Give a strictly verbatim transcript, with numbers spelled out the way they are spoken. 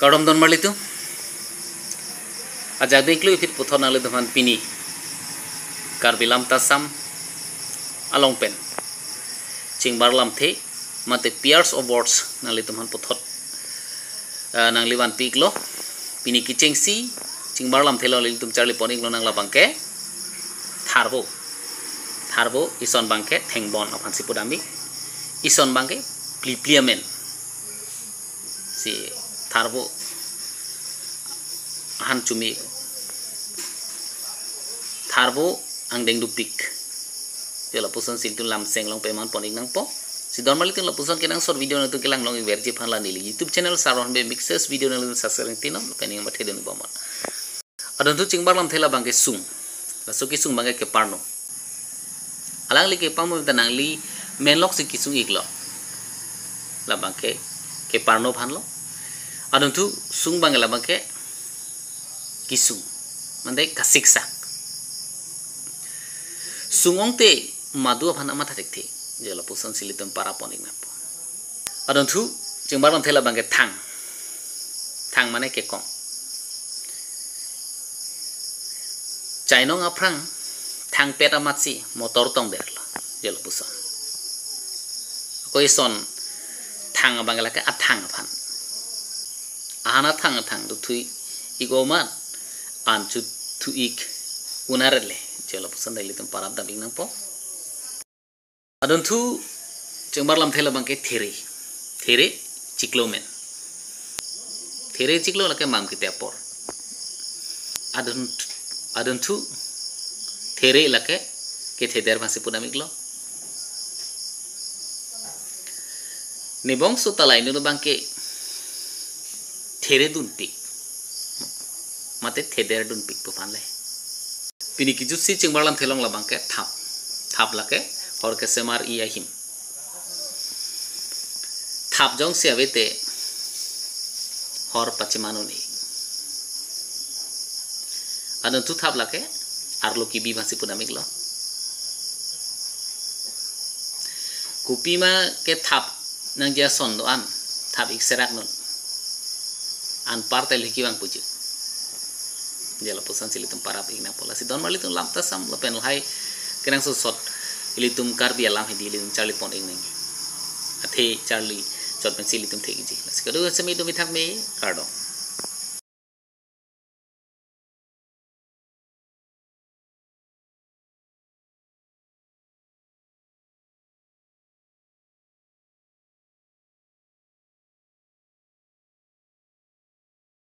Kardom don marlitum. Ajak dingklu ipit puthot nanglitum aphan pini Karbi Lamtasam along pen chingbar lamthe mate pairs of words nanglitum aphan puthot, eh, nangli vanpi iklo. Pini kechengsi chingbar lamthe along ilitum charli pon iklo nang labangke tharvo. Tharvo ison abangke thengbon aphansi pudam ik. Ison abangke plipli amen. Si tharvo ahan chumi. Tharvo angdeng dopik. Jo lapuson si ilitum lamseng along pangman pon ik nangpo. Si don marlitum lapuson kenangsot video nangtum kelang long ikverji aphan la neli YouTube channel Saron Bey Mixes video nangtum subscribe tinon, pen ning mathe dun bomon. Adunthu chingbar lamthe labangke sung. Laso kesung abangke keparno. Alangli keparno ta nangli menlok si kesung iklo. Labangke keparno aphanlo. Adunthu sung abangke labangke kesung. Mande kasiksak. Sung ongte madu aphan amatha thekthe. Jo lapuson si ilitum para pon ik nangpo. Adunthu chingbar lamthe labangke thang. Thang mane kekong. Chainong aphrang thangpet amatsi motor tongderlo. Jo lapuson. Ako ison thang abangke lake athang aphan. Ahan athang athang dothui ik omat an chothui ik unarle. Jo lapuson ta ilitum para pudam ik nangpo. Adunthu chingbar lamthe labangke there. There chiklo amen. There chiklo lake mam kete apor. Adun adunthu there lake ketheder aphansi pudam iklo. Nebongso ta la inut abangke there dunpik mate theder dunpik pu aphanle. Pini kejutsi chingbar lamthe along labangke thap. Thap lake hor kesemar-i ahim. Thap jongsi ave te hor pacheman un-e. Adunthu thap lake arlo kebi aphansi pudam iklo. Kopima ke thap nangji ason do-an, thap ik serak non. Anpar ta ilhi kevang puji. Jo lapuson si ilitum para pon ik nangpo. Lasi don marlitum Lamtasam lapen lahai kenangsot sot ilitum Karbi alam hedi ilitum charli pon ik nang. Athe charli chot pensi ilitum thekji. Lasi kado semi dumi thak me kardom.